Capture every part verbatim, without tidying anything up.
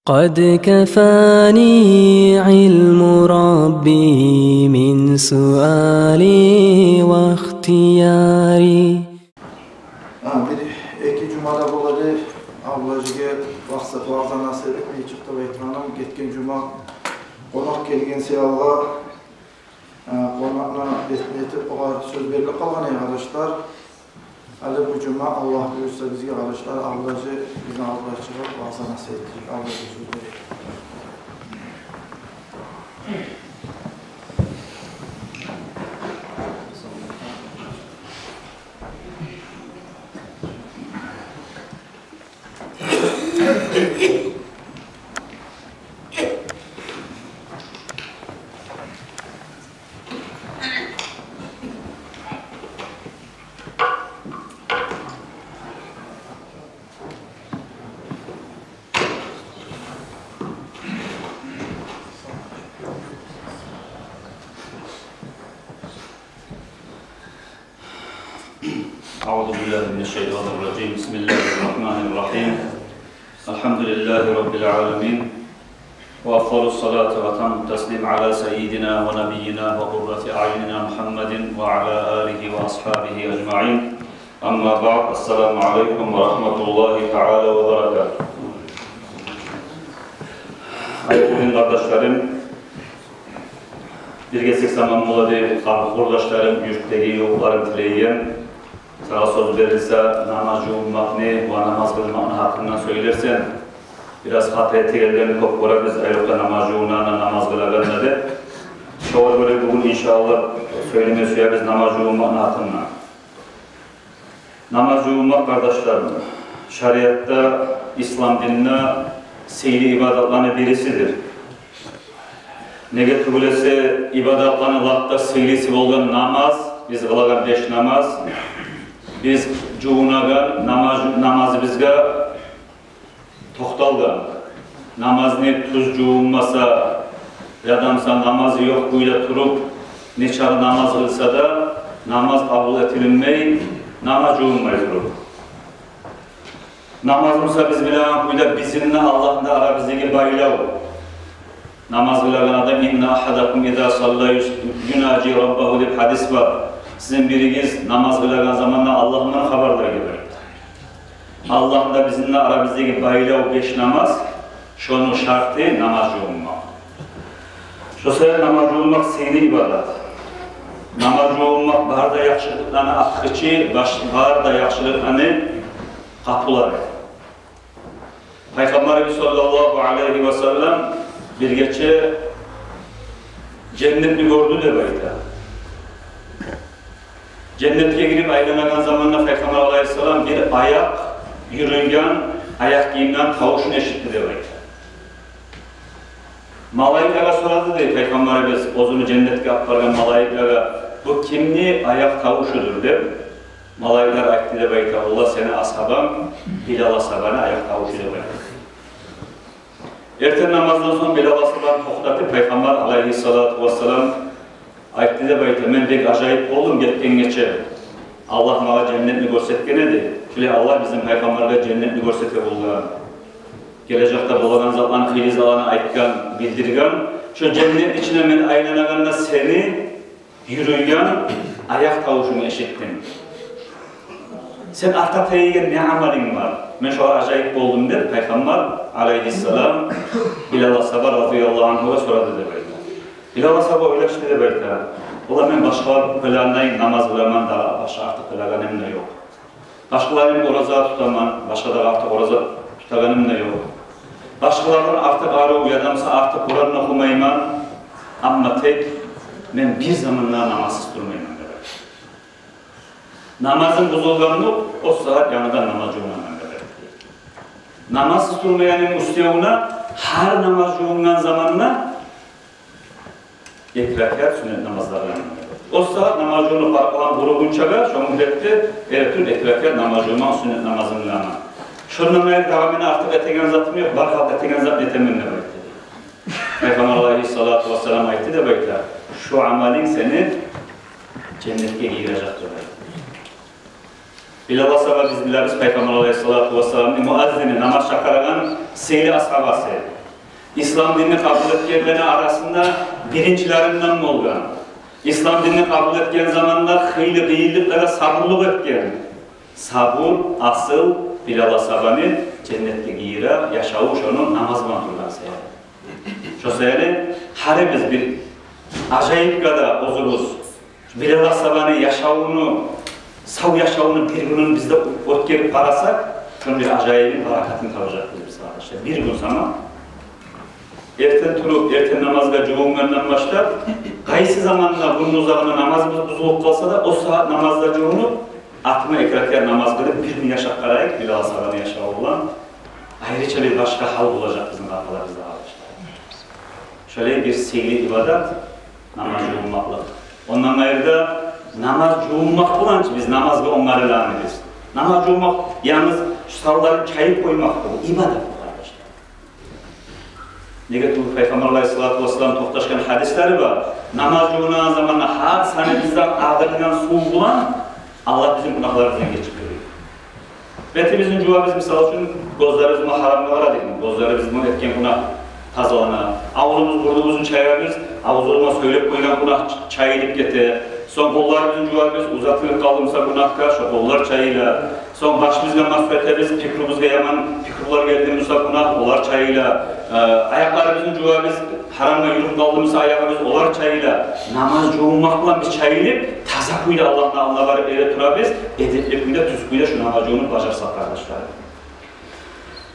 قد كفاني علم ربي من سؤالي واختياري. А, бир-эки жумада бола эди, Абдулгьажиге вагъза, вагъза насигьат этмей чыкъды деп айтгъаным. Гетген жума къонакъ гелген саялы, а, къонакъны бетине этип, огъар сёз берилип къалгъан эди, къардашлар. Гьали бу жума, Аллагь буюрса, бизге, къардашлар, Абдулгьажи бизин алдыгъа чыгъып, вагъза насигьат этежек. Абдулгьажи, сёз берейик. أعوذ بالله من الشيطان الرجيم. بسم الله الرحمن الرحيم. الحمد لله رب العالمين. وأفضل الصلاة وأتم التسليم على سيدنا ونبينا وقرة أعيننا محمد وعلى آله وأصحابه أجمعين. أما بعد. السلام عليكم ورحمة الله تعالى وبركاته. Гьайырлы гюн, къардашларым. Бир гесек заман бола эди, къардашларым, юртдагъы, ювукъларым тилейген. Сагъа сёз берилсе, намаз жувунмакъны ва намаз къылмакъны гьакъындан сёйлерсен. Бираз хата этегенлени кёп гёребиз, айрокъда намаз жувунагъанда, намаз къылагъанда деп. Шогъар гёре бугюн, иншааллагь, сёйлеме сюебиз намаз жувунмакъны гьакъындан. Намаз жувунмакъ, къардашларым, шариатда, ислам динде сыйлы ибадатланы бирисидир. Неге тюгюл эсе, ибадатланы лап да сыйлысы болгъан намаз, биз къылагъан беш намаз, биз жувунагъан намаз, намазыбызгъа токъталгъан. Намазны тюз жувунмаса, яда буса намазы ёкъ кюйде туруп, нечакъы намаз къылса да, намаз къабул этилинмей, намаз жувунмай туруп. Намаз буса, биз билеген кюйде, бизин де Аллагьны да арабыздагъы байлав. Намаз къылагъан адам, «إن أحدكم إذا صلى يناجي ربه» деп гьадис бар. Сизин биригиз намаз къылагъан заманда Аллагьны хабарлай деп айта. Аллагьны да, бизин де арабыздагъы байлав беш намаз, шону шарты намаз жувунмакъ. Шо себеп намаз жувунмакъ сыйлы ибадат. Намаз жувунмакъ бары да яхшылыкъланы ачгъычы, баш-, бары да яхшылыкъланы къапулары. Пайхаммарыбыз саллаллагьу алайгьи ва саллам бир гече женнетни гёрдю деп айта. Женнетге гирип айланагъан заманда Пайхаммар алайгьиссалам бир аякъ юрюйген, аякъ гийинген тавушун эшитди деп айта. Малайиклеге сорады дей Пайхаммарыбыз, оьзюню женнетге алып баргъан малайиклеге: «Бу кимни аякъ тавушудур?» — деп. Малайиклер айтды деп айта: «Олар сени асгьабанг Билал асгьабаны аякъ тавушу», — деп айта. Эртен намаздан сонг Билал асгьабаны токътатып, Пайхаммар алайгьиссалату вассалам айтды деп айта: «Мен бек ажайып болдум гетген гече. Аллагь магъа женнетни гёрсетген эди. Шолай Аллагь бизин Пайхаммаргъа женнетни гёрсете болгъан. Гележекде болагъан затланы, хыйлы затланы айтгъан, билдирген. Шо женнетни ичинде мен айланагъанда сени юрюйген аякъ тавушунгну эшитдим. Сен артда тегеген не амалынг бар? Мен шогъар ажайып болдум», — деп Пайхаммар алайгьиссалам Билал асгьаба радияллагьу ангьугъа сорады деп айта. Билал асгьаба ойлашды деп айта: «Валлагь, мен башгъалар къылагъандай намаз къыламан да, башгъа артыкъ къылагъаным да ёкъ. Башгъалардан ораза тутаман, башгъа да артыкъ ораза тутагъаным да ёкъ. Башгъалардан артыкъ арив яда буса артыкъ Къуран охумайман, амма тек мен бир заманда намазсыз турмайман», — деп айта. Намазым бузулгъанлыкъ, о сагьат янгыдан намаз жувунаман деп айта. Намазсыз турмайгъанны уьстевюне гьар намаз жувунгъан заманда эки ракаат сюннет намазлар къылгъан. О сагьат намаз жувунуп, къаркъарам къуругъунчагъа, шо мюддетде эртен эки ракаат намаз жувунмакъ сюннет намазым къылгъан. Шондан айры дагъы мен артыкъ этеген затым ёкъ, бар халкъ этеген затны этемен деп айта. Пайхаммар алайгьиссалату вассалам айтды деп айта: «Шо амалынг сени женнетге гийирежек», — деп айта. Билал асгьаба, биз билебиз, Пайхаммар алайгьиссалату вассаламны муаззини, намаз чакъырагъан сыйлы асгьабасы. Ислам динни къабул этгенлени арасында биринчилеринден болгъан. Ислам динни къабул этген заманда хыйлы къыйынлыкълагъа сабурлукъ этген. Сабур асыл Билал асгьабаны женнетге гийире, яшаву шону намаз булан тургъан саялы. Шо саялы гьар биз бир ажайып къада оьзюбюз Билал асгьабаны яшавуну, сав яшавуну бир гюнюн биз де оьтгерип къарасакъ, шону бир ажайыбын, баракатын табажакъбыз биз, къардашлар. Бир гюн сама эртен туруп, эртен намазгъа жувунгъандан башлап, къайсы заманда, гюнню узагъында намазыбыз бузулуп къалса да, о сагьат намазда жувунуп, атма экратияр намаз къылып, бир гюн яшап къарайыкъ Билал асгьабаны яшаву булан. Айрыча бир башгъа гьал болажакъ бизин къапуларыбызда, къардашлар. Шолай бир сыйлы ибадат намаз жувунмакълыкъ. Ондан къайры да, намаз жувунмакъ булан чы биз намазгъа онгарыламыз. Намаз жувунмакъ янгыз шу санларын чайып къоймакъ тюгюл, ибадат бу, къардашлар. Неге тюгюл, Пайхаммар алайгьиссалату вассалам токъташгъан гьадислери бар. Намаз жувунагъан заманда гьар саныбыздан агъылгъан сув булан Аллагь бизин гюнагьларыбыздан гечип бере. Бетибизни жувабыз, мисал учун, гёзлерибиз булан гьарамгъа къарадыкъмы, гёзлерибиз булан этген гюнагь тазалана. Авзубуз, бурнубузну чаябыз, авзубуз булан сёйлеп къойгъан гюнагь чайылып гете. Сонг къолларыбызны жувабыз, узатылып къалды буса гюнагьгъа, шо къоллар чайыла. Сонг башыбызгъа масгь этебиз, пикрубузгъа яман пикрулар гелди буса гюнагь, олар чайыла. Э, аякъларыбызны жувабыз, гьарамгъа юрюп къалды буса аягъыбыз, олар чайыла. Намаз жувунмакъ булан биз чайылып, таза кюйде Аллагьны алдына барып эретурабыз, эдепли кюйде, тюз кюйде шу намаз жувунуп бажарсакъ, къардашлар.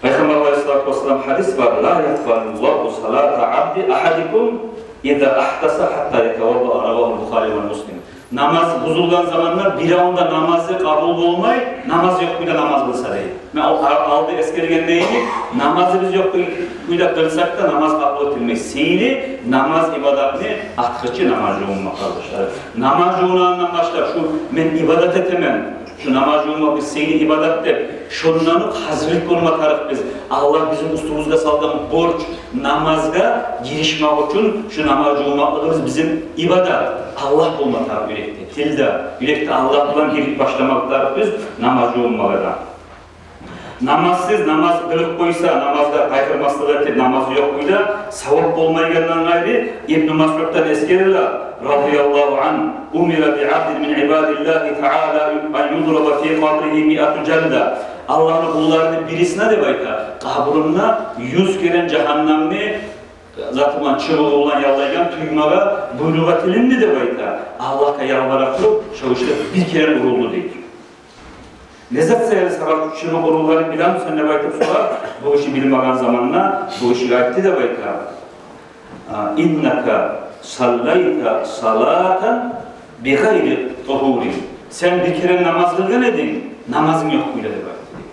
Пайхаммар алайгьиссалату вассалам гьадис бар: «Ла якъбалуллагьу салата абди агьадикум иза агьдаса гьатта ятавадда», равагьул Бухари ва Муслим. Намаз бузулгъан заманда биревню де намазы къабул болмай, намаз ёкъ кюйде намаз къылса, дей. Мен ал-, ал-, алда эсгергенде йимик, намазыбыз ёкъ кюй-, кюйде къылсакъ да, намаз къабул этилмей. Сыйлы намаз ибадатны ачгъычы намаз жувунмакъ, къардашлар. Намаз жувунагъандан башлап, шу мен ибадат этемен, шу намаз жувунмакъ бир сыйлы ибадат деп, шондан окъ гьазирлик болма тарыкъ биз. Аллагь бизин уьстюбюзге салгъан борч намазгъа гиришмек учун, шу намаз жувунмакълыгъыбыз бизин ибадат. Аллагь болма тарыкъ юрекде, тилде, юрекде Аллагь булан гирип башламакъ тарыкъ биз намаз жувунмагъа да. Намазсыз, намаз къылып къойса, намазгъа къайгъырмаслыкъ этип, намазы ёкъ кюйде, савап болмайгъандан къайры, Ибну Масъуддан эсгериле, радияллагьу ангь: «Умира би абдин мин ибадиллагьи таала ан юдраба фи къабригьи миату жалда». Аллагьны къулларыны бирисине, деп айта, къабурунда юз керен жагьаннемни заты булан, чыбыгъы булан яллайгъан тюймеге буйрукъ этилинди, деп айта. Аллагьгъа ялбара туруп, шо гиши бир керен урулду, дейди. «Не зат саялы сагъа чыбыкъ урулгъанын билемисен?» деп айтып сорап, бу гиши билмеген заманда бу гишиге айтды, деп айта: «А, иннака саллайта салатан би гъайри тагьурин». Сен бир керен намаз къылгъан эдинг, намазынг ёкъ кюйде, деп айтды.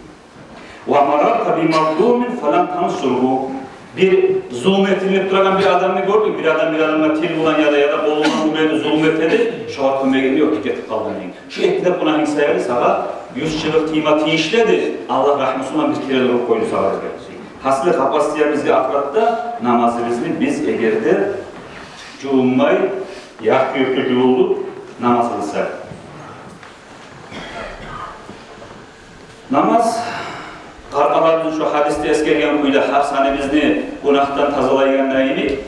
«Ва марарта би мазлумин фалам тансургьу». Бир зулму этилип турагъан бир адамны гёрдюнг, бир адам бир адамгъа тил булан яда, яда къолу булан ура эди, зулму эте эди, шогъар кёмек этмей оьтюп гетип къалгъан эдинг. Шу этген гюнагьынг саялы сагъа юз чыбыкъ тийме тийишли эди, Аллагь рагьмусу булан бир керен уруп къойду сагъа, деп. Гьасили, къапастыя бизге ахыратда намазыбызны биз эгер де жувунмай, ярты-юрту жувулуп намаз къылсакъ. Намаз, къаркъарабызны шо гьадисде эсгерген кюйде, гьар саныбызны гюнагьдан тазалайгъанда йимик,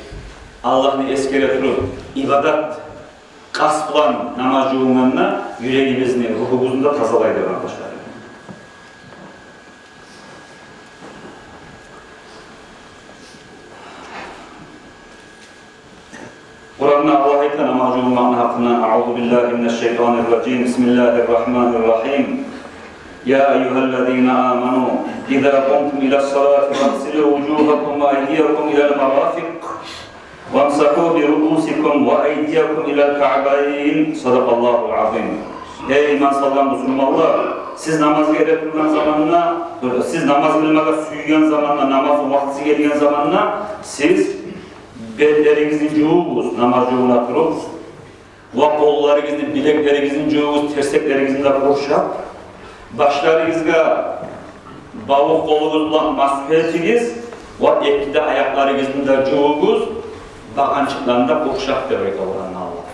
Аллагьны эсгере туруп, ибадат къаст булан намаз жувунгъанда, юрегибизни, ругьубузну да тазалайды, къардашлар. Къуранда Аллагь айта намаз жувунмакъны гьакъындан: «Аузу биллагьи минаш-шайтанир-ражим. Бисмиллагьир-рагьманир-рагьим. Я айюгьаллазина аману, иза къумтум илас-салати фагъсилу вужугьакум ва айдиякум илал-марафикъ, вамсагьу би руусикум ва айдиякум илал-каъбайн». Садакъаллагьул азим. Гьей иман салгъан бусурманлар, сиз намазгъа эретургъан заманда, сиз намаз къылмагъа сюйген заманда, намазны вакътиси гелген заманда сиз бетлеригизни жувугъуз, намаз жувуна туруп, ва къолларыгъызны, билеклеригизни жувугъуз, терсеклеригизни де къуршап, башларыгъызгъа бавукъ къолугъуз булан масгь этигиз, ва эки де аякъларыгъызны да жувугъуз, багъанчыкъланы да къуршап, деп айта Къуранда Аллагь.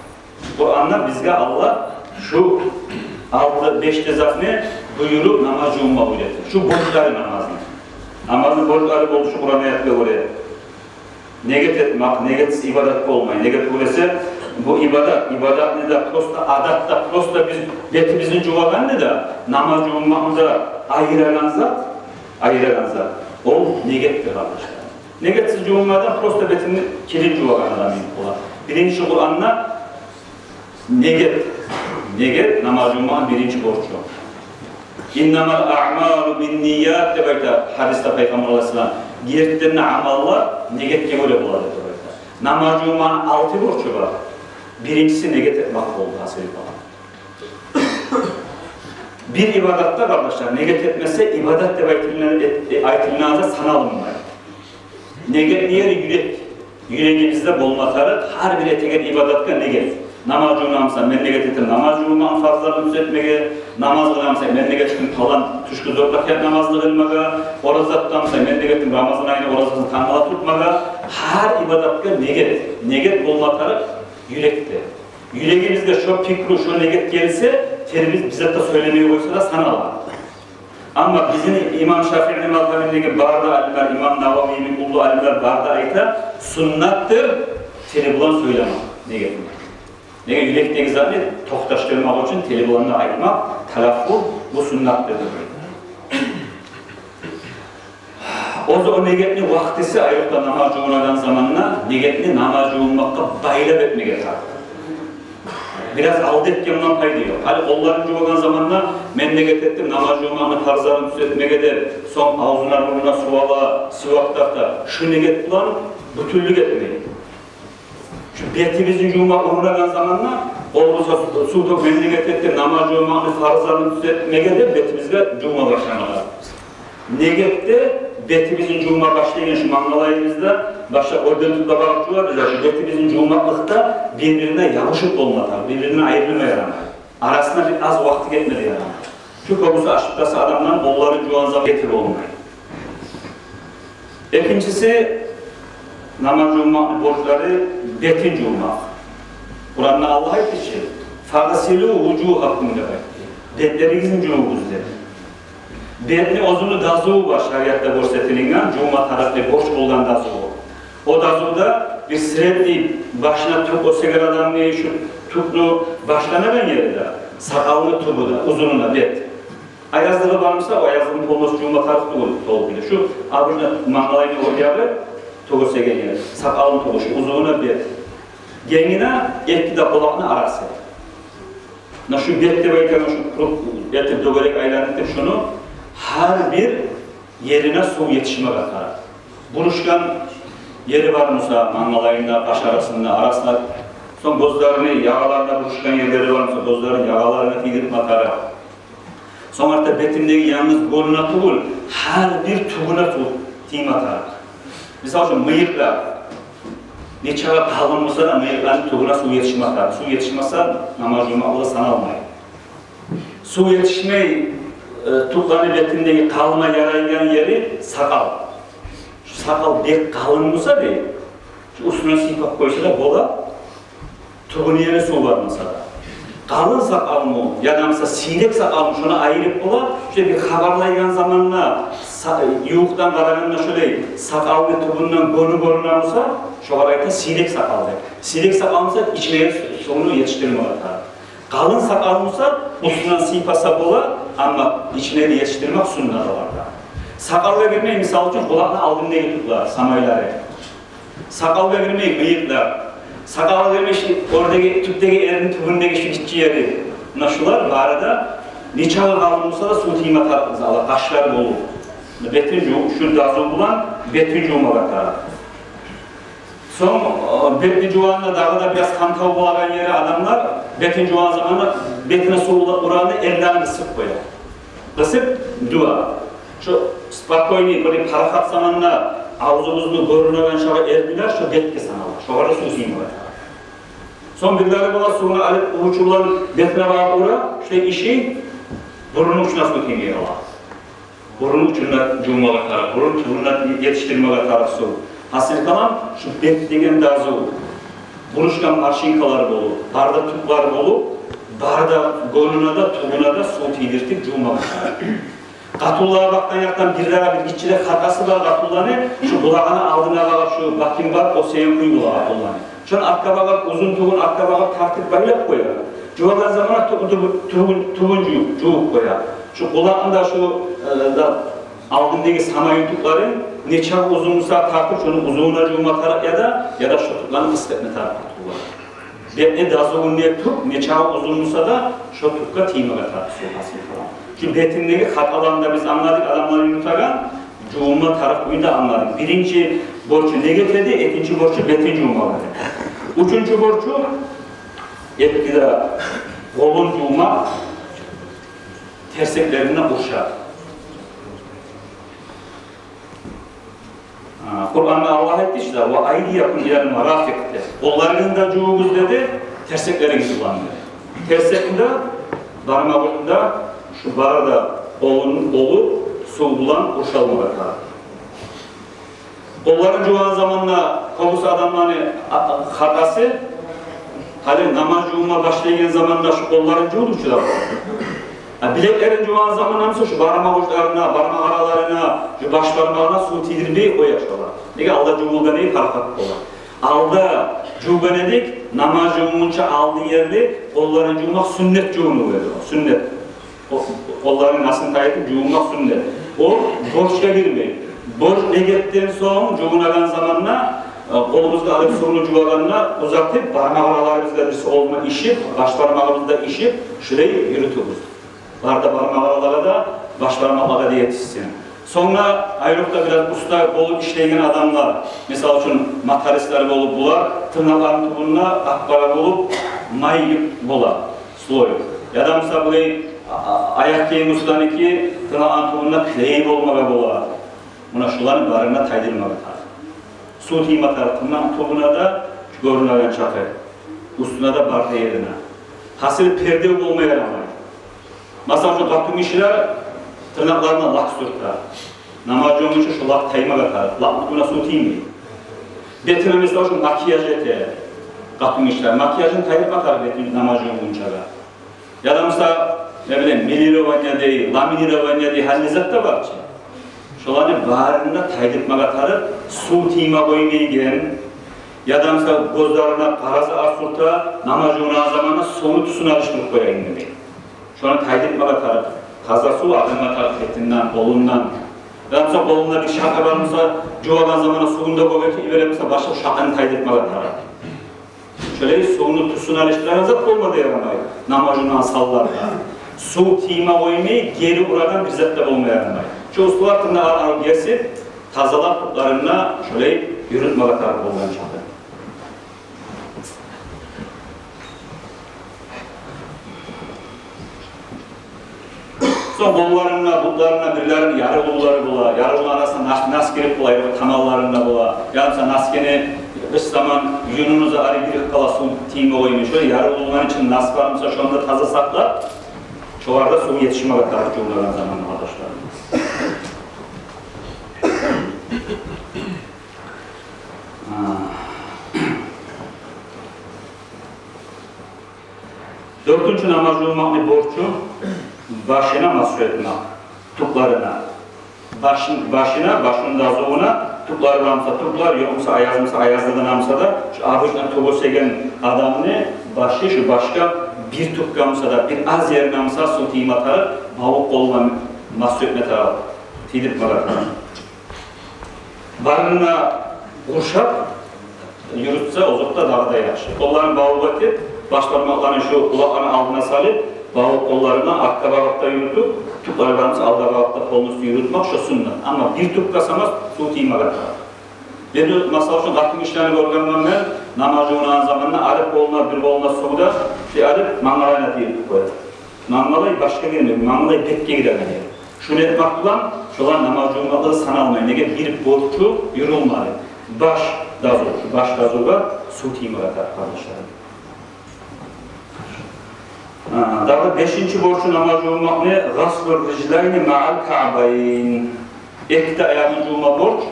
Къуранда бизге Аллагь шу алты, беш де затны буюруп намаз жувунма уьйретди. Шу борчлары намазны. Намазны борчлары болушу Къуран аятгъа гёре. Негет этмек, негетсиз ибадат болмай. Негет гёресе, бу ибадат, ибадатны да просто, адатда просто биз бетибизни жувагъанны да, намаз жувунмакъны да айырагъан зат, айырагъан зат. Ол негетдир, къардашлар. Негетсиз жувунмагъан, просто бетини кирин жувагъан адам йимик бола. Биринчи Къуранда негет, негет намаз жувунмакъны биринчи борчу. «Иннамал аъмалу бинният» деп айта гьадисде Пайхаммар алайгьиссалам. Гертиден де амаллар негетге гёре бола деп айта. Намаз жувунмакъны алты борчу бар. Биринчиси негет этмек болду, гьасили балагь. Бир ибадатда, къардашлар, негет этмесе, ибадат деп айтылына-, эт-, э, айтылынагъан зат саналынмай. Негетни ери юрек. Юрегибизде болма тарыкъ гьар бир этеген ибадатгъа негет. Намаз жувунамысан, мен негет этемен намаз жувунмакъны фарзларын тюзетмеге, намаз къыламысан, мен негет этемен палан тюшкю зор ракаат намазны къылмагъа, ораза тутамысан, мен негет этемен Рамазан айны оразасын тангала тутмагъа. Гьар ибадатгъа негет. Негет болма тарыкъ юрекде. Юрегибизге шо пикру, шо негет гелсе, тилибиз бир зат да сёйлемей къойса да санала. Амма бизин имам Шафиини мазгьабындагъы бары да алимлер, имам Нававини йимик уллу алимлер бары да айта, суннатдыр тили булан сёйлемек негетни. Неге, юрекдеги затны токъташдырмакъ учун тили булан да айтмакъ, талаффуз, бу суннатдыр деп айта. Оьзю о негетни вакътиси, айрокъда намаз жувунагъан заманда негетни намаз жувунмакъгъа байлап этмеге тарыкъ. Бираз алда этгенден пайда ёкъ. Гьали къолларын жувагъан заманда мен негет этдим намаз жувунмакъны фарзларын тюзетмеге деп, сонг авзуна, бурнуна сув ала, сивак тарта. Шу негет булан бютюнлюк этмей. Шу бетибизни жувма урунагъан заманда, къолубузгъа сув тёкюп, мен негет этдим намаз жувунмакъны фарзларын тюзетмеге деп бетибизге жувма башламагъа. Негетде бетибизни жувма башлайгъан шу мангалайыбызда, башлап оьрден тутуп багъып жувабыз да, шу бетибизни жувмакълыкъда бир-бирине ябушуп болма тарыкъ, бир-биринден айрылма ярамай. Арасына бир аз вакъти гетмеге ярамай. Чюнки кёбюсю ошибкасы адамланы, къолларын жувагъан заман гетип болмай. Экинчиси, намаз жувмакъны борчлары — бетин жувмакъ. Къуранда Аллагь айтды чы: «Фагъсилу вужугьакум», — деп айтды. Бетлеригизни жувугъуз деп. Бетни оьзюню дазуву бар, шариатда гёрсетилинген, жувма тарыкъ деп борч болгъан дазуву. О дазувда бир средний, башына тюк оьсеген адамны шу тюкню башланагъан ери де, сакъалны тюбю де, узунуна бет. Аязлыгъы бармыса, о аязлыгъын полностью жувма тарыкъ тюгюл толу бир де. Шу обычно мангалайны оьр ягъы, тюк оьсеген ери, сакъалны тюбю, шу узунуна бет. Генгине эки де къулакъны арасы. Муна шу бет деп айтагъан, шу круг этип, дёгерек айландырып, шуну гьар бир ерине сув етишмеге тарыкъ. Бурушгъан ери бармыса, мангалайында, къаш арасында, арасына, сонг гёзлерини ягъаларына бурушгъан ерлери бармыса, гёзлерини ягъаларына тийдирме тарыкъ. Сонг артда бетиндеги янгыз гёнюне тюгюл, гьар бир тюбюне сув тийме тарыкъ. Мисал учун, мыйыкъ да нечакъы къалын буса да, мыйыкъланы тюбюне сув етишме тарыкъ. Сув етишмесе, намаз жувмакълыгъы саналмай. Сув етишмей, э, тюклени бетиндеги къалына ярайгъан ери сакъал. Шу сакъал бек къалын буса, дей, шу уьстюнден сыйпап къойса да бола, тюбюню ери сув бармыса да. Къалын сакъалмы, яда буса сийрек сакъалмы, шону айырып бола. Шолай бир хабарлайгъан заманда са-, ювукъдан къарагъанда шолай сакъалны тюбюнден гёню гёрюне буса, шогъар айта сийрек сакъал деп. Сийрек сакъал буса, ичине сувну етишдирмеге тарыкъ. Къалын сакъал буса, уьстюнден сыйпаса бола, амма ичине етишдирмек суннат оларда. Сакъалгъа гирмей, мисал учун, къулакъны алдындагъы тюклер, самайлары. Сакъалгъа гирмей мыйыкълар. Сакъалгъа гирмей шу оьрдеги, тюпдеги, эринни тюбюндеги шу гиччи ери. Муна шулар бары да нечакъы къалын буса да, сув тийме тарыкъ, мисал, къашлар болуп. Бетин жув-, шу дазув булан бетин жувмагъа тарыкъ. Сонг, э, бетни жувагъанда дагъы да бираз къантав болагъан ери, адамлар бетин жувагъан заманда бетине сув ура-, урагъанда эрлерин къысып къоя. Къысып жува. Шо спокойный, бир парахат заманда авзубузну гёрюнеген шагъы эрнилер шо бетге санала. Шогъар да сув тиймеге тарыкъ. Сонг бирлери бола, сувну алып, увуч булан бетине багъып ура, шо иши бурунну учуна сув тиймей къала. Бурунну учуна жувмагъа тарыкъ, бурунну тюбюне етишдирмеге тарыкъ сув. Гьасили калам, шу бет деген дазув, бурушгъан морщинкалар болуп, бары да тюклер болуп, Бары да гёнюне де, тюбюне де сув тийдиртип жувмагъа тарыкъ. Къатынлагъа бакъгъан якъдан бир дагъы бир гиччирек хатасы бар къатынланы, шу къулагъыны алдына багъып, шу бакин бар, о сыйын къуй бола къатынланы. Шону артгъа багъып, узун тюбюн артгъа багъып тартып байлап къоя. Жувагъан заманда тю-, тю-, тюбюн, тюбюн жувуп, жувуп къоя. Шу къулакъны да, шу, э, да алдындагъы сама ютукъларын нечакъы узун буса тартып, шону узунуна жувма тарыкъ яда, яда шу тюклени къысгъа этме тарыкъ къатынлар. Бетни дазувун не тюк, нечакъы узун буса да, шо тюкге тиймеге тарыкъ сув, гьасили къалам. Шу бетиндеги хаталаны да биз англадыкъ, адамлар ютагъан, жувма тарыкъ кюйню де англадыкъ. Биринчи борчу неге этеди, экинчи борчу бетин жувмагъа. Уьчюнчю борчу, эки де къолун жувма, терсеклеринден къуршап. А, Къуранда Аллагь айтды ишде: «Ва айдиякум илал марафикъ», — деп. «Къолларыгъызны да жувугъуз», — деди, — «терсеклеригиз булан», — деди. Терсекни де, бармагъын да, шу бары да къолун, къолу сув булан къуршалмагъа тарыкъ. Къолларын жувагъан заманда кёбюсю адамланы а-, а-, хатасы, гьали намаз жувма башлайгъан заманда шу къолларын жувду чу да. А билеклерин жувагъан заманда буса шу бармакъ учларына, бармакъ араларына, шу баш бармагъына сув тийдирмей къоя шолар. Неге? Алда жувулгъан эди, паракъат бола. Алда жувгъан эдик, намаз жувунгъунча алдын ерли къолларын жувмакъ сюннет жувунув эди, сюннет. Къо-, къолларын, насын тайдырып жувунмакъ сюннет. О борчгъа гирмей. Борч негетден сонг жувунагъан заманда, э, къолубузгъа алып сувну жувагъанда узатып, бармакъ араларыбызгъа, бириси къолуна ишип, баш бармагъыбызгъа ишип, шулай юрютюбюз. Бары да бармакъ араларына да, баш бармакълагъа да етишсин. Сонг да айрокъда бираз уста болуп ишлейген адамлар, мисал учун, мотористлер болуп, булар тырнакъларыны тюбюнде къап-къара болуп май бола, слой. Яда буса булай а-, а-, аякъ гийим устаныки тырнакъны тюбюнде клей болмагъа бола. Муна шуланы барын да тайдырмагъа тарыкъ. Сув тийме тарыкъ тырнакъны тюбюне де, гёрюнеген чакъы, уьстюне де, бары да ерине. Гьасили, пердев болма ярамай. Масала учун, къатынгишилер тырнакъларына лак сюрте. Намаз жувунгъунча шу лак таймагъа тарыкъ. Лакъны тюбюне сув тиймей. Бетине, мисал учун, макияж эте къатынгишилер. Макияжын тайдырма тарыкъ бетин намаз жувунгъунча да. Яда буса, не билейим, мелирование дей, ламинирование дей, гьали не зат да бар чы. Шоланы барын да тайдыртмагъа тарыкъ, сув тийме къоймайгъан. Яда буса гёзлерине къара зат сюрте, намаз жувунагъан заманда сонг тюсюн алышдырып къоя эндирмей. Шону тайдыртмагъа тарыкъ, таза сув агъарма тарыкъ бетинден, къолундан. Яда буса къолунда бир шакъа бар буса, жувагъан заманда сувун да гёбетип йибере буса, башлап шакъаны тайдыртмагъа тарыкъ. Шолай сувну тюсюн алышдырагъан зат болма да ярамай намаз жувунагъан санларда. Сув тийме къоймай, гери урагъан бир зат да болма ярамай. Шо усталар тырнакъларын гесип, тазалап, тюклерин де шолай юрютмеге тарыкъ болгъан чакъы. Сонг къолларына, бутларына бирлерини ярылывлары бола, ярылывну арасына нас, нас гирип бола, таманларына бола. Яда буса наскени къыш заман юнюне де гьали гирип къала, сув тийме къоймай. Шолай ярылывну ичинде нас бар буса, шону да таза сакълап, шолар да сув етишмеге тарыкъ жувунагъан заманда, къардашларым. Гьа. Дёртюнчю намаз жувунмакъны борчу — башына масгь этмек, тюклерине. Башын-, башына, башыны дазувуна, тюклери бар буса тюклер, ёкъ буса аяз буса, аязлыгъына буса да, шу обычно тюк сюеген адамны башы, шу башгъа бир тюкге буса да, бир аз ерине буса сув тийме тарыкъ, баву къолуна масгь этме тарыкъ, тийдиртмеге тарыкъ. Барына къуршап юрютсе, озокъда, дагъы да яхшы. Къолларын бавугъа этип, баш бармакъларын шу къулакъларыны алдына салып, баву къолларына артгъа багъып да юрютюп, тюклери бар буса алдагъа багъып да полностью юрютмек, шо суннат. Амма бир тюкге сама сув тиймеге тарыкъ. Мен, масала учун, къатынгишилени гёргенмен мен, намаз жувунагъан заманда алып къолуна, бир къолуна сув да, шо алып мангалайына тийдирип къоя. Мангалай башгъа гирмей, мангалай бетге гиреген ер. Шуну этмек булан шолар намаз жувунмакъ саналмай. Неге? Бир борчу юрюлмеди. Баш дазу, баш дазугъа сув тиймеге тарыкъ, къардашларым. Гьа, дагъы бешинчи борчу намаз жувунмакъны — гъаслу рижлайни маъал каъбайн. Эки де аягъын жувма борч,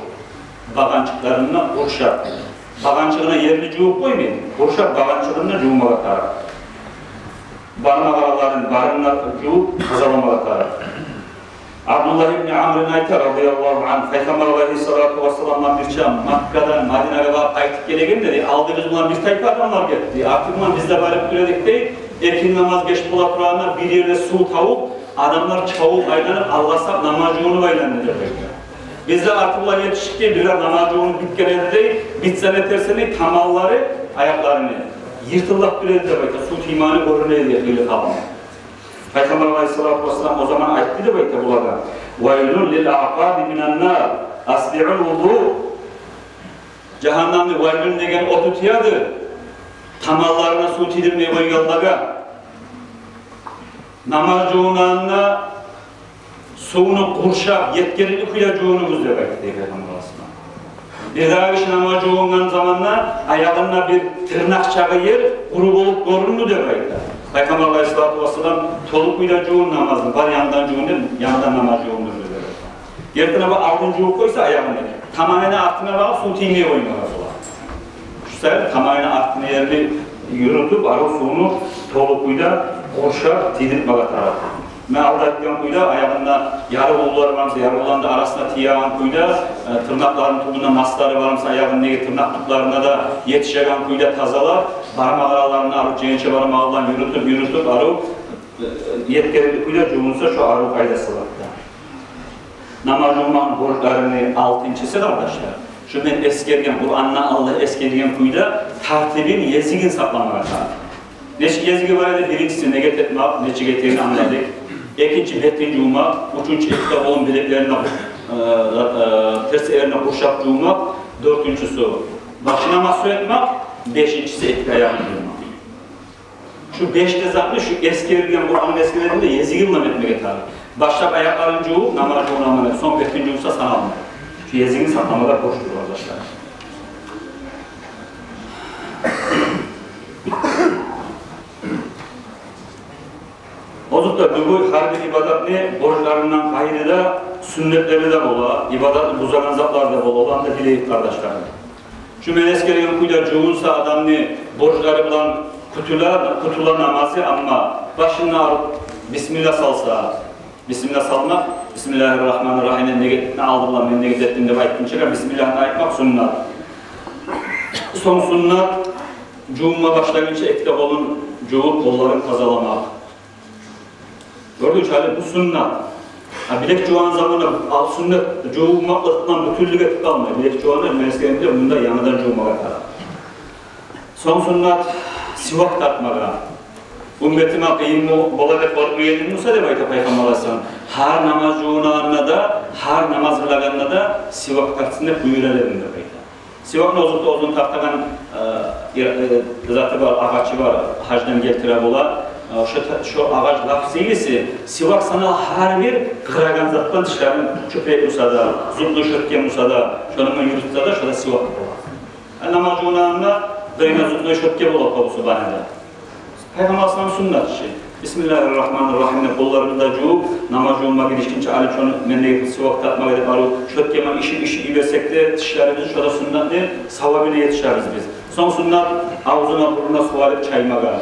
багъанчыкъларын да къуршап. Багъанчыгъына ерли жувуп къоймай, къуршап багъанчыгъын да жувмагъа тарыкъ. Бармакъ араларын барын да жувуп тазаламагъа тарыкъ. Абдуллагь ибн Амрин айта, радияллагьу ангь, Пайхаммар алайгьиссалату вассаламдан бирче Маккадан Мадинагъа барып къайтып гелегенде, дей, алдыбыз булан бир тайпа адамлар гетди. Арты булан биз де барып гелдик, дей. Экинди намаз геч бола турагъанда, бир ерде сув тавуп, адамлар чабып айланып, алгъасап намаз жувунуп айланды деп айта. Биз де арты булан етишдик, дей, бираз намаз жувунуп битген эди, дей, битсе не этерсен, дей, таманлары, аякъларыны йыртылып тура эди деп айта, сув тиймегени гёрюне эди, къыйры къалгъан. Пайхаммар алайгьиссалату вассалам о заман айтды деп айта булагъа: «Вайлун лил аъкъаби минан нар, асбигъул вузу». Жагьаннамны вайлун деген оту тиеди таманларына сув тийдирмей къойгъанлагъа. Намаз жувунагъанда сувну къуршап, етгерикли кюйде жувунугъуз деп айтды, дей, Пайхаммар алайгьиссалам. Бирдагъы гиши намаз жувунгъан заманда аягъында бир тырнакъ чакъы ер къуру болуп гёрюндю деп айта. Пайхаммар алайгьиссалату вассалам: «Толу кюйде жувун намазны, бар янгыдан жувун», — деп, янгыдан намаз жувундурду деп айта. Гертиден бу алдын жувуп къойса аягъын, таманына, артына багъып сув тиймей къоймагъа бола. Шу саялы таманына, артына ерли юрютюп, арив сувну толу кюйде къуршап тийдирмеге тарыкъ. Мен алда айтгъан кюйде, аягъында яры уллулар бар буса, яры уллуланы да арасына тиеген кюйде, э, тырнакъларыны тюбюнде маслары бар буса, аягъындагъы тырнакъ тюплерине де етишеген кюйде тазалап, бармакъ араларын алып, жегенче бармагъы булан юрютюп, юрютюп, арив, э, етгерикли кюйде жувунса, шо арив къайдасы бар да. Намаз жувунмакъны борчларыны алтынчысы, къардашлар, шу мен эсгерген, Къуранда Аллагь эсгерген кюйде тартибин, езигин сакъламагъа тарыкъ. Нечик езиги бар эди? Биринчиси, негет этмек, нечик этегенин англадыкъ. Экинчи, бетин жувмакъ. Уьчюнчю, эки де къолун билеклерине, э, э, терс ерине къуршап жувмакъ. Дёртюнчюсю, башына масгьу этмек. Бешинчиси, эки аягъын жувмакъ. Шу беш де затны шу эсгерилген, Къуранда эсгерилгенде езиги булан этмеге тарыкъ. Башлап аякъларын жувуп, намаз жувунагъан, сонг бетин жувса саналмай. Шу езигин сакъламагъа борчлу, къардашлар. Озокъда, любой гьар бир ибадатны борчларындан къайры да сюннетлери де бола, ибадатны бузагъан затлар да бола, оланы да билейик, къардашларым. Шу мен эсгерген кюйде жувунса адамны борчлары булан къутула, къутула намазы, амма башына алып бисмилла салса, бисмилла салмакъ, бисмиллагьир рагьманир рагьим, мен негетни алдым, мен негет этдим деп айтгъынча, бисмиллагьны айтмакъ сюннет. Сонг сюннет, жувунма башлагъынча эки де къолун жувуп, къолларын тазаламакъ. Гёрдюгюз, гьали бу сюннет. А билек жувагъан заманда ал сюннет жувунмакълыкъ булан бютюнлюк этип къалмай. Билек жувагъанда, мен эсгергенде, мунда янгыдан жувмагъа тарыкъ. Сонг сюннет сивак тартмагъа. Умметиме къыйын бола деп къоркъмай эдинг буса, деп айта Пайхаммар алайгьиссалам, гьар намаз жувунагъанда да, гьар намаз къылагъанда да сивак тартсын деп буюрар эдим деп айта. Сивакны озокъда, оьзюню тартагъан, э, э, заты бар, агъачы бар, гьаждан гелтире бола. Э, шо та-, шо агъач лап сыйлысы, сивак санала гьар бир къырагъан затдан тишлерин чёплейген буса да, зубной щётка буса да, шону булан юрютсе де, шо да сивак бола. Э, намаз жувунагъанда дайына зубной щётка бола къолу сувабына да. Пайхаммар алайгьиссалам сюннет иши. Бисмиллагьир рагьманир рагьим деп къолларыбызны да жувуп, намаз жувунма гиришгинче алып, шону мен де сивак тартмагъа деп, арив щёткаман ишип-ишип йиберсек де тишлерибизни, шо да сюннетни савабына етишербиз биз. Сонг сюннет авзуна, бурнуна сув алып чаймагъа.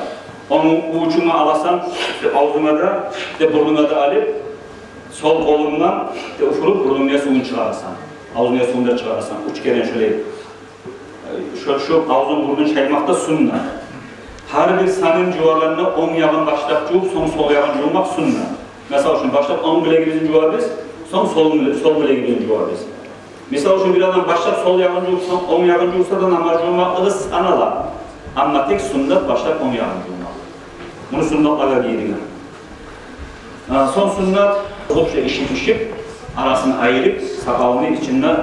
Ону увучунга аласан деп авзунга да, деп бурнунга да алып, сол къолунгдан деп уфуруп, бурнунгдан сувун чыгъарасан. Авзунгдан сувун да чыгъарасан. Уьч керен шолай. Шо, шо авзун, бурнун чаймакъ да сюннет. Гьар бир санын жувагъанда онг ягъын башлап жувуп, сонг сол ягъын жувмакъ сюннет. Мисал учун, башлап онг билегибизни жувабыз, сонг сол биле-, сол билегибизни жувабыз. Мисал учун, бир адам башлап сол ягъын жувуп, сонг онг ягъын жувса да, намаз жувмакълыгъы санала. Амма тек сюннет башлап онг ягъын жувмакъ. Муну сюннетлагъа гийирген. А, сонг сюннет, къолу шо ишип-ишип, арасын айырып, сакъалыны ичинде,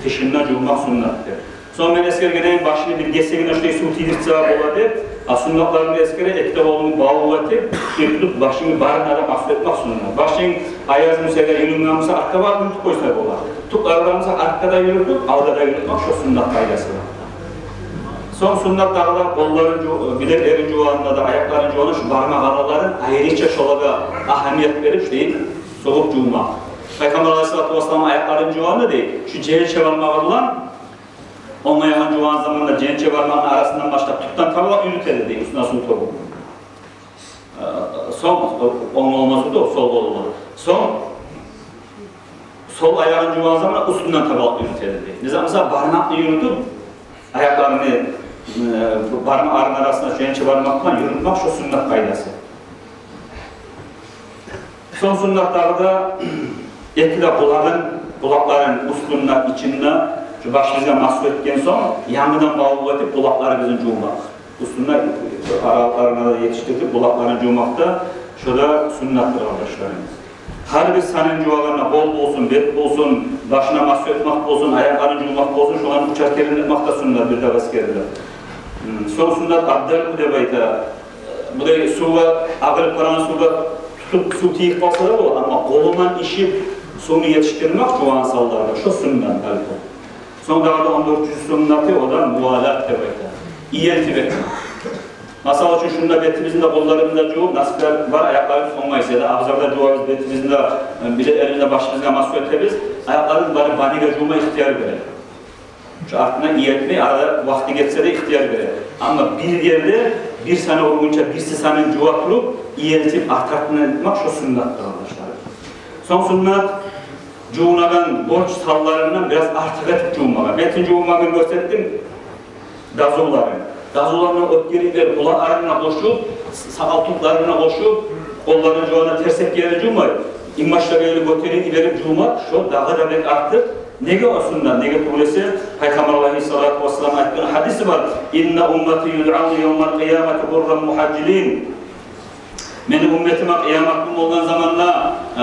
тышында жувмакъ сюннетдир. Сонг мен эсгергендей, башыны бир гесегине шулай сув тийдирсе бола деп, а сюннетлерин эсгере, эки де къолуну баву этип, шулай тутуп, башыны барына да масгьу этмек сюннет. Башынг аяз буса да, юлюнген буса, артгъа багъып юрютюп къойса бола. Тюклери бар буса, артгъа да юрютюп, алгъа да юрютмек, шо сюннет къайдасы бар. Сонг сюннет дагъы да къолларын жу-, билеклерин жувагъанда да, аякъларын жувагъанда, шу бармакъ араларын айрыча шолагъа агьамият берип, шулай согъуп жувмакъ. Пайхаммар алайгьиссалату вассалам аякъларын жувагъанда, дей, шу жегенче бармагъы булан онг аягъын жувагъан заманда жегенче бармагъыны арасындан башлап тюпден таба юрюте эди, дей, уьстюне сув тёгюп. Э, сонг, онг къолу болмаса да, сол къолу болур. Сонг сол аягъын жувагъан заман уьстюнден табалакъ юрютер дей. Не заман, мисал, бармакъны юрютюп, аякъларын, э, бармакъларын арасына, шо энчи бармакъ булан юрютмек, шо суннат къайдасы. Сонг суннат дагъы да эки де къулагъын, къулакъларын уьстюнде, ичинде, шо башыбызгъа масгь этген сонг, янгыдан бавлукъ этип, къулакъларыбызны жувмакъ. Уьстюнде, аралыкъларына да етишдирип, къулакъларын жувмакъ да, шо да суннатдыр, къардашларым. Гьар бир санын жувагъанда, къол болсун, бет болсун, башына масгь этмек болсун, аякъларын жувмакъ болсун, шоланы уьчер керен этмек де суннат, бир де эсгериле. Сонг суннат ад-далку деп айта. Булай сувгъа, агъылып барагъан сувгъа тутуп, сув тийип къалса да бола, амма къолундан ишип, сувну етишдирмек жувагъан санларда, шо суннат, далку. Сонг дагъы да он дёртюнчю суннаты, о да мувалат деп айта. Иелтип этмек. Масала учун, шунда бетибизни де, къолларыбызны да жувуп, насиплер бар, аякъларыбыз онгайсыз, яда абзарда жувабыз бетибизни де, билеклерибизни де, башыбызгъа масгь этебиз, аякъларыбыз бары баниге жувма ихтияр бере. Шо артына иелтмей, арада вакъти гетсе де ихтияр бере. Амма бир ерде бир саны ургъунча, бирси санын жува туруп, иелтип, арт-артындан этмек, шо суннатдыр, къардашлар. Сонг суннат, жувунагъан борч санларындан бираз артыкъ этип жувунмагъа. Бетин жувунмагъын гёрсетдим, дазуларын. Дазуларын оьтгерип берип, къулакъларына къошуп, сакъал тюклерине къошуп, къолларын жувагъанда терсекге ерли жувмай, инг башлап ерли гётерип йиберип жувмакъ, шо дагъы да бек артыкъ. Неге о суннат? Неге тюгюл эсе, Пайхаммар алайгьиссалату вассалам айтгъан гьадиси бар: «Инна уммати юдъавна явмал къиямати гъурран мугьажжалин». Мени умметиме къыямат гюн болгъан заманда, э,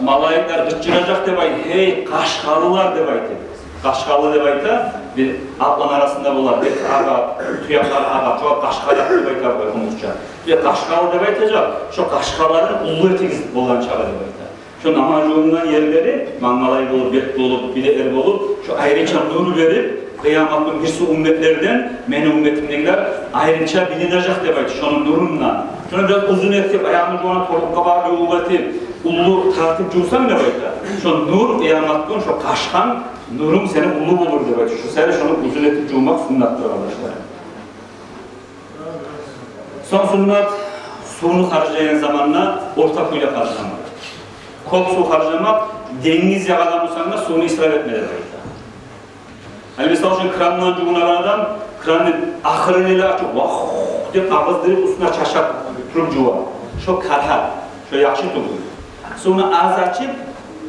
малайиклер къычыражакъ деп айта, гьей, къашгъалылар деп айта. Къашгъалы деп айта, бир атланы арасында бола, бети агъа, туякълары агъа, шогъар къашгъалы деп айта къумукъча. Бир къашгъалы деп айтажакъ, шо къашгъалыланы уллу этигиз болгъан чакъы деп айта. Шо намаз жувунагъан ерлери, мангалай болуп, бет болуп, билеклер болуп, шо айрыча нюр берип, къыямат гюн бирси умметлерден, мени умметимдегилер айрыча билинежек деп айта, шону нюрюнден. Шону бираз узун этип, аягъын жувагъанда тобукъгъа багъып, уллу этип, уллу тартып жувсанг деп айта, шо нюр къыямат гюн, шо къашгъан нюрюнг сени уллу болур деп айта. Шо саялы шону узун этип жувмакъ суннатдыр, къардашлар. Сонг суннат сувну харжлайгъан заманда орта кюйде харжламакъ. Кёп сув харжламакъ, денгиз ягъада бусанг да, сувну исраф этме деп айта. Гьали, мисал учун, крандан жувунагъан адам кранны ахырын эле ачып, вах деп агъыздырып, уьстюне чачып туруп жува. Шо карагьат, шо яхшы тюгюл. Сувну аз ачып,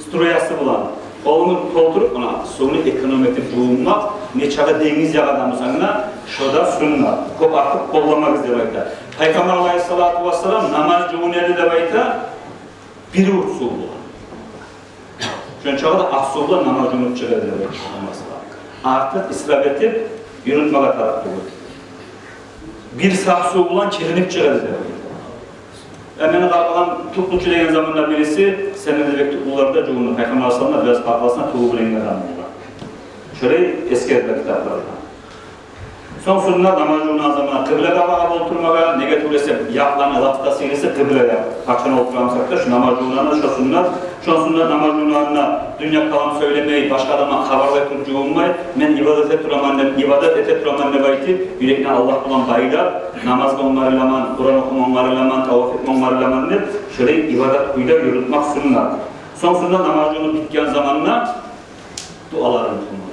струясы булан къолунгну толтуруп, муна, сувну эконом этип жувунмакъ, нечакъы денгиз ягъада бусанг да, шо да суннат. Кёп артыкъ къолламагъыз деп айта. Пайхаммар алайгьиссалату вассалам намаз жувуна эди деп айта бир урт сув булан. Шончакъы да аз сув булан намаз жувунуп чыгъа эди деп айта. Артыкъ исраф этип юрютмеге тарыкъ тюгюл. Бир сагь сув булан киринип чыгъа эди деп айта. Э, мени къаркъарам тюключю деген заманда бириси, сенден де бек тюклюлер де жувунду. Пайхаммар алайгьиссалам да бираз къаркъарасына тюгюлген адам болгъан. Шолай эсгериле китапларда. Сонг суннат намаз жувунагъан заманда къыблагъа багъып олтурмагъа, неге тюгюл эсе якъланы лап да сыйлысы къыбла якъ. Къачан олтурамсакъ да, шо намаз жувунагъанда шо суннат. Шо суннат намаз жувунагъанда дюнья калам сёйлемей, башгъа адамгъа хабарлай туруп жувунмай, мен ибадат эте тураман деп, ибадат эте тураман деп айтып, юрекни Аллагь булан байлап, намазгъа онгарыламан, Къуран охума онгарыламан, таваф этме онгарыламан деп, шолай ибадат кюйде юрютмек суннат. Сонг суннат намаз жувунуп битген заманда дуаларын охумакъ.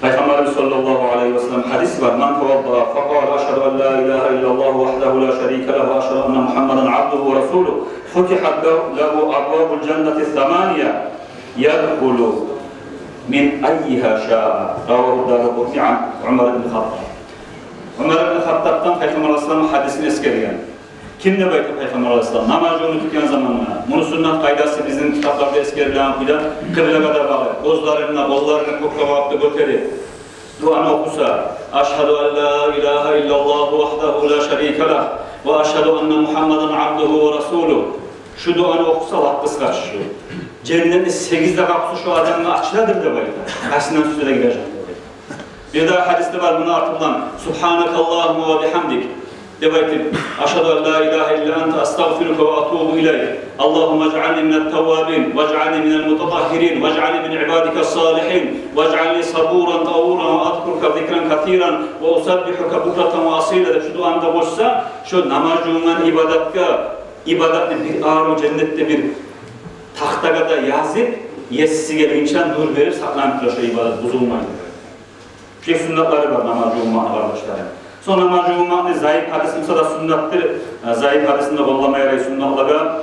Пайхаммарыбыз саллаллагьу алайгьи васаллам гьадиси бар: «Ман таваддаа факъала: ашгьаду ан ла илагьа иллаллагьу вагьдагьу ла шарика лагьу ва ашгьаду анна Мугьаммадан абдугьу ва расулугьу, футигьат лагьу абвабул жаннати самания, ядхулу мин аййигьа шаа». Равагьу Даракъутни ан Умар ибн Хаттаб. Умар ибн Хаттабдан Пайхаммар алайгьиссалам гьадисин эсгерген. Ким деп айта Пайхаммар алайгьиссалам, намаз жувунуп битген заманда? Муну суннат къайдасы бизин китапларда эсгерилген кюйде, къыблагъа да багъып, гёзлерин, къолларын кёкге багъып да гётерип, дуаны охуса: «Ашгьаду ан ла илагьа иллаллагьу вагьдагьу ла шарика лагь, ва ашгьаду анна Мугьаммадан абдугьу ва расулугь». Шу дуаны охуса, лап къысгъача шу, женнетни сегиз де къапусу шу адамгъа ачыладыр деп айта. Къайсындан сюйсе де гирежек деп айта. Бир дагъы гьадисде бар муну арты булан: «Субгьанакаллагьумма ва бигьамдик», — деп айтып, «Ашгьаду ан ла илагьа илла анта, астагъфирука ва атубу илайк. Аллагьумма ижъални минат таввабин, важъални минал мутатагьгьирин, важъални мин ибадикас салигьин, важъални сабуран таввабан ва адкур зикран касиран ва усаббихука букрата ва асила» деп шу дуаны да къошса, шу намаз жувунмагъан ибадатгъа, ибадатны бир арив женнетде бир тахтагъа да язып, есиси гелгинче нюр берип сакъланып тура шу ибадат, бузулмай. Шу суннатлары бар намаз жувунмакъны, къардашларым. Сонг намаз жувунмакъны заиф гьадис буса да суннатдыр, э, заиф гьадисни де къолламагъа ярай суннатлагъа.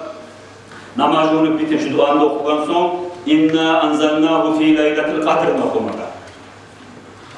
Намаз жувунуп битип шу дуаны да охугъан сонг, «Инна анзалнагьу фи лайлатил къадрны» охумагъа.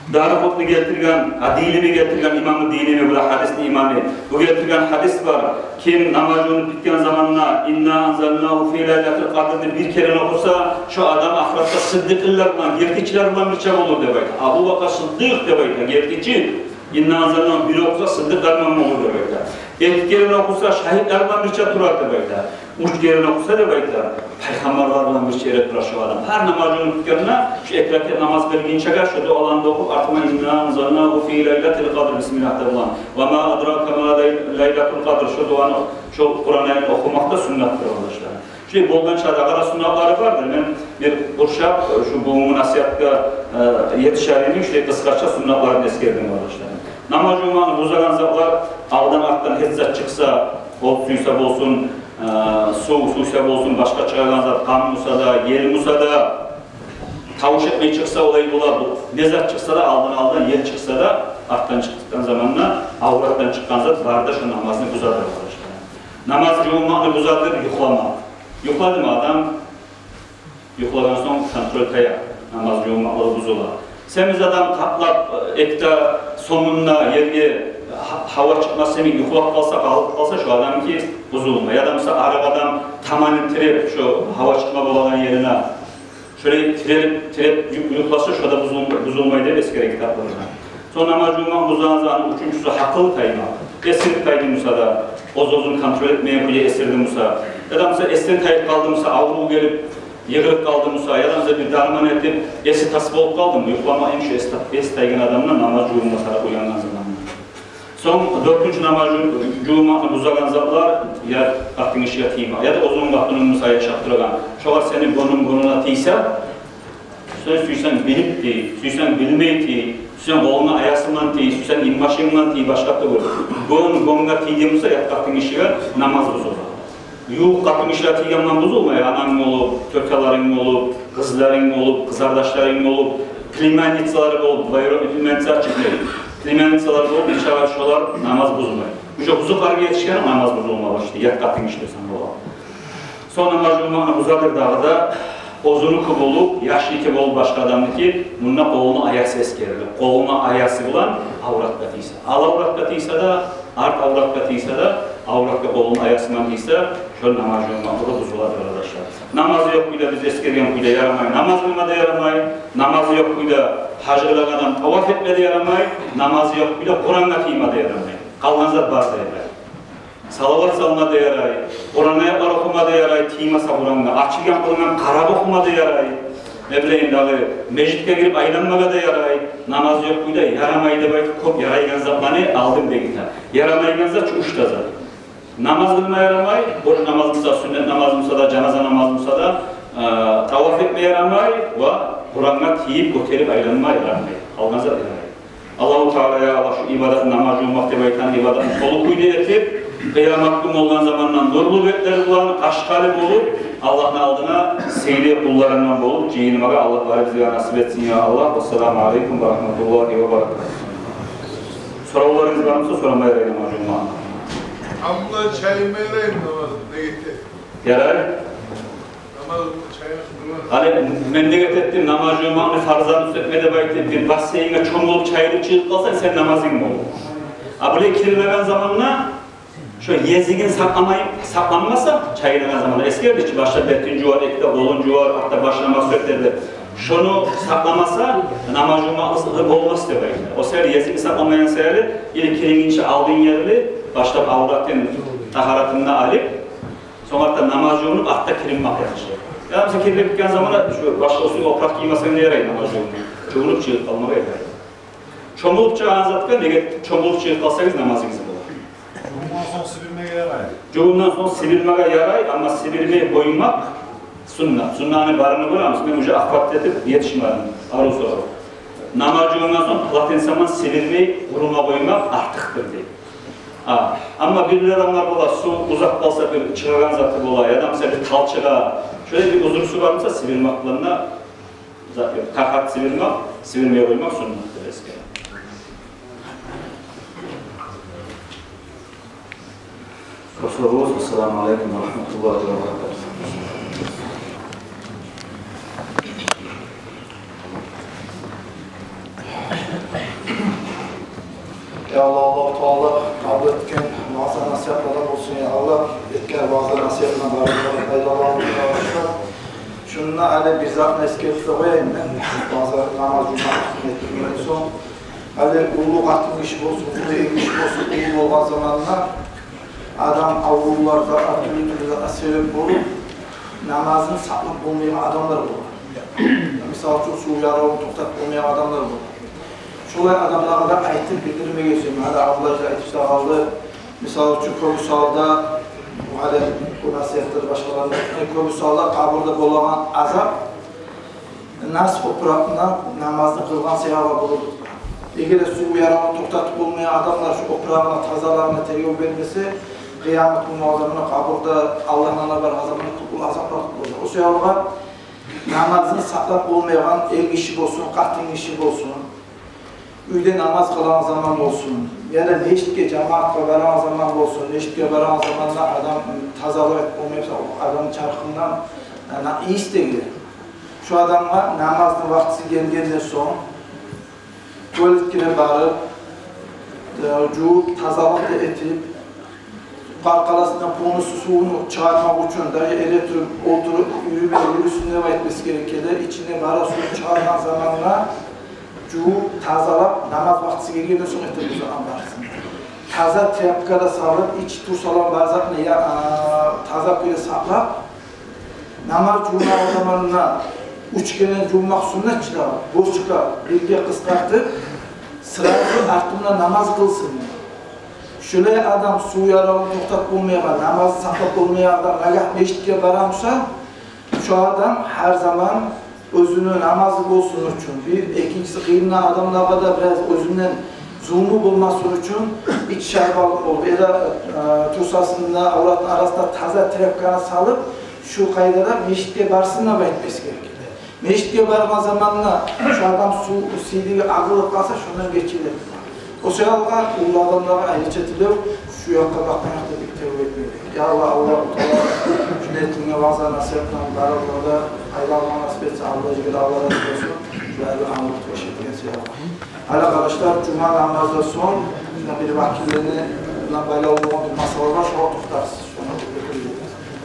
Даракъутни гелтирген, а, Дилими гелтирген, имаму Дилими, бу да гьадисни имамы. Бу гелтирген гьадис бар. Ким намаз жувунуп битген заманда «Инна анзалнагьу фи лайлатил къадрны» бир керен охуса, шу адам ахыратда сыддыкъылар булан, гертичилер булан бирче болур деп айта. Абу Бакр Сыддыкъ деп айта, гертичи. «Инна анзалнагьу» бир охуса, сыддыкълар булан болур деп айта. Эки керен охуса, шагьитлер булан бирче турар деп айта. Уьч керен охуса деп айта, пайхаммарлар булан бирче ерде турар шу адам. Гьар намаз жувунуп битгенде, шу эки ракаат намаз къылгъынчагъа шу дуаланы да охуп, артындан «Инна анзалнагьу фи лайлатил къадр, бисмиллагь» да булан, «Ва ма адрака ма лай-, лайлатул къадр», шу дуаны, шу Къуран аятны охумакъ да суннатдыр, къардашлар. Шулай болгъанча дагъы да суннатлары бардыр. Мен бир къуршап, шу бугюнгю насигьатгъа, э, етишер йимик, шулай къысгъача суннатларын эсгердим, къардашлар. Намаз жувунмакъны бузагъан затлар: алдан-артдан гьеч зат чыкъса, от сюйсе болсун, э, сув сюйсе болсун, башгъа чыгъагъан зат, къам буса да, ел буса да, тавуш этмей чыкъса, олай бола, бу не зат чыкъса да, алдан-алдан ел чыкъса да, артдан чыкъгъан заманда авратдан чыкъгъан зат бары да шу намазны бузадыр, къардашлар. Намаз жувунмакъны бузадыр юхламакъ. Юхладымы адам? Юхлагъан сонг контроль тая, намаз жувунмакълыгъы бузула. Семиз адам къаплап, э, эки де сомунда ерге гьа-, гьава чыкъмас йимик юхлап къалса, къалып къалса, шу адамныки бузулмай. Яда буса арыкъ адам таманын тиреп, шу гьава чыкъма болагъан ерине, шолай тирелип, тиреп ю-, юхласа, шу да бузул-, бузулмай деп эсгерген китапларда. Сонг намаз жувунмакъны бузагъан затны уьчюнчюсю — гьакъыл таймакъ. Эсирип тайды буса да, оьз-оьзюн контроль этмейген кюйде эсирди буса, яда буса эсден тайып къалды буса, аврув гелип, йыгъылып къалды буса, яда буса бир дарман этип, эси тас болуп къалдымы, юхламакъ йимик шу эс та-, эс тайгъан адамны намаз жувунмаса да, уянгъан заманда. Сонг дёртюнчю намаз жу-, жувунмакъны бузагъан затлар: я къатынгишиге тиймакъ, яда оьзюнг къатынынг буса яшап турагъан, шогъар сени гёнюнг гёнюне тийсе, сен сюйсенг билип тый, сюйсенг билмей тый, сюйсенг къолунг, аягъынг булан тый, сюйсенг инбашынг булан тый, башгъа тюгюл. Гён гёнге тийди буса, ят къатынгишиге, намаз бузула. Ювукъ къатынгишилеге тийген булан бузулмай, ананг болуп, тёрталарынг болуп, къызларынг болуп, къызардашларынг болуп, племянницалар болуп, двоюродный племянница чыкъмай, племянницалар болуп, иншаллагь, шолар намаз бузмай. Уже бузукъларгъа етишгенде намаз бузулма башлай, ят къатынгишилеге санала. Сонг намаз жувунмакъны бузадыр дагъы да, оьзюнюки болуп, яшныки болуп, башгъа адамныки, мунда къолуну аягъы эсгериле. Къолуну аягъы булан авратгъа тийсе, ал авратгъа тийсе де, арт авратгъа тийсе де, авратгъа къолуну аягъы булан тийсе, шо намаз жувунмакълыгъы бузуладыр, къардашлар. Намазы ёкъ кюйде, биз эсгерген кюйде, ярамай намаз къылма да, ярамай намазы ёкъ кюйде гьаж къылагъан адам таваф этме де, ярамай намазы ёкъ кюйде Къурангъа тийме де, ярамай. Къалгъан зат бар да ярай. Салават салма да ярай, Къуран аятлар охума да ярай, тиймесе Къурангъа, ачылгъан къылынгъа къарап охума да ярай. Не билейим дагъы, межитге гирип айланмагъа да ярай. Намазы ёкъ кюйде ярамай деп айтып, кёп ярайгъан затланы алдым бегите. Ярамайгъан зат шу уьч де зат. Намаз къылма ярамай, борч намаз буса, сюннет намаз буса да, жаназа намаз буса да, э, таваф этме ярамай ва Къурангъа тийип, гётерип айланма ярамай. Къалгъан зат ярамай. Аллагьу Таала, я Аллагь, шу ибадатны, намаз жувунмакъ деп айтагъан ибадатны толу кюйде этип, къыямат гюн болгъан заманда нурлу бетлери булан, къашгъалы болуп, Аллагьны алдына сыйлы къулларындан болуп жыйылмагъа Аллагь барыбызгъа насип этсин, я Аллагь. Вассаламу алейкум ва рагьматуллагьи ва баракатугь. Соравларыгъыз бармы буса, сорамай ярай намаз жувунмакъны. Амма чайынмай яраймы намаз, не гете? Ярай. Намаз чайынмай. Гьали мен не гетдим, намаз жувунмакъны фарзларын уьстетме деп айтып, бир бассейнге чомулуп чайынып чыгъып къалсанг, сени намазынг болур. А булай киринеген заманда шо езигин сакъламай, сакъланмаса, чайынагъан заманда, эсгердик чи, башда бетин жувар, эки де къолун жувар, артда башына мас сюртер деп. Шону сакъламаса, намаз жувунмакъ ызы болмас деп айта. О саялы езигин сакъламайгъан саялы, или кирингинче алдын ерли, башлап авратын, тагьаратын да алып, сонг артда намаз жувунуп, артда киринмек яхшы. Яда буса киринип битген заманда шу башгъа уьстюнге опуракъ гиймесенг де ярай намаз жувунуп. Жувунуп чыгъып къалмагъа ярай. Чомулуп чыгъагъан затгъа, неге чомулуп чыгъып къалсагъыз, намазыгъыз болур. Ондан сонг сибирмеге ярай. Жувундан сонг сибирмеге ярай, амма сибирмей къоймакъ суннат. Суннаны барын да гёребиз. Мен уже охват этип етишмедим. Арив сорав. Намаз жувунгъан сонг полотенцемен сибирмей, къурума къоймакъ артыкъдыр дей. А, амма бирлер адамлар бола, сув узакъ къалса, бир чыгъагъан заты бола, яда, мисал, бир тал чыгъа. Шолай бир узрусу бар буса, сибирмек булан да зат ёкъ. Къакъат сибирмек, сибирмей къоймакъ суннатдыр эсгере. Расулуллагь, ассаламу алейкум ва рахматуллагьи ва баракатугь. Я Аллагь, Аллагьу Таала къабул этген ваъза-насигьатлардан болсун, я Аллагь. Этген ваъза-насигьатдан барыбыз да пайдаланып, я Аллагь. Шунда гьали бир затны эсгерип де къояйым мен. Ваъза, намаз жувмакъ этгенден сонг, гьали уллу къатын гиши болсун, уллу эр гиши болсун, уллу болгъан заманда адам аврувлар, затгъа, тюрлю-тюрлю затгъа себеп болуп, намазын сакълап болмайгъан адамлар бола. Мисал учун, сув яравун токътатып болмайгъан адамлар бола. Шолай адамлагъа да айтып билдирмеге сюемен. Гьали абдуллажи айтып да къалды. Мисал учун, кёбюсю гьалда, гьали бу насигьатлар башгъаларына, э, кёбюсю гьалда къабурда болагъан азап нас опуракъны намазны къылгъан саялы болур. Эгер де сув яравун токътатып болмайгъан адамлар шу опурагъына, тазалыгъына тергев бермесе, къыямат гюн адамны къабурда Аллагьдан да бар азабына кёп азаплар болажакъ. О саялы намазын сакълап болмайгъан эр гиши болсун, къатын гиши болсун, уьйде намаз къылагъан заман болсун, яда межитге, жамаатгъа барагъан заман болсун, межитге барагъан заманда адам тазалыкъ этип болмай буса, адамны чархындан, яни, ийис де геле. Шо адамгъа намазны вакътиси гелгенден сонг, туалетге де барып, э, жувуп, тазалыкъ да этип, къаркъарасындан полностью сувну чыгъармакъ учун, даже эретуруп, олтуруп, юрюме, юрюсюн деп айтмасы герек эди. Ичине бары сув чыгъаргъан заманда жувуп, тазалап, намаз вакътиси гелгенден сонг этер бу затны барысын. Таза тряпка да салып, ичи турсалам бар затны, я, а, таза кюйде сакълап, намаз жувунагъан заманда уьч керен жувунмакъ суннат чы да, борч да бирге къысгъартып, сразу артындан намаз къылсын. Шолай адам, сув яравун токътатып болмайгъан, намазын сакълап болмайгъан адам нагагь межитге бара буса, шо адам гьар заман оьзюню намазы болсун учун, бир, экинчиси, къыйынлы адамлагъа да бираз оьзюнден зулму болмасын учун, ичи шарбалы болуп, яда, э, турсасында, авратны арасында таза тряпканы салып, шу къайдада межитге барсын деп айтмасы герек эди. Межитге баргъан заманда шо адам сув сийдиги агъылып къалса, шондан гечилир. О саялы уллу адамлагъа айрыча тилев, шу якъгъа бакъмайгъан деп бир тилев этмеге. Я Аллагь, Аллагьу Таала шу этилген ваъза-насигьатдан барыбызгъа да пайда алма насип этсин. Аллагь жигер, Аллагь рази болсун. Шу айлы англатып этген саялы. Гьали, къардашлар, жума намаздан сонг бир вакиллени булан байлавлу болгъан бир масъала бар, шогъар токътарсыз. Шону битирейик.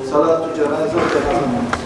Салату жаназа ва жаназа намаз.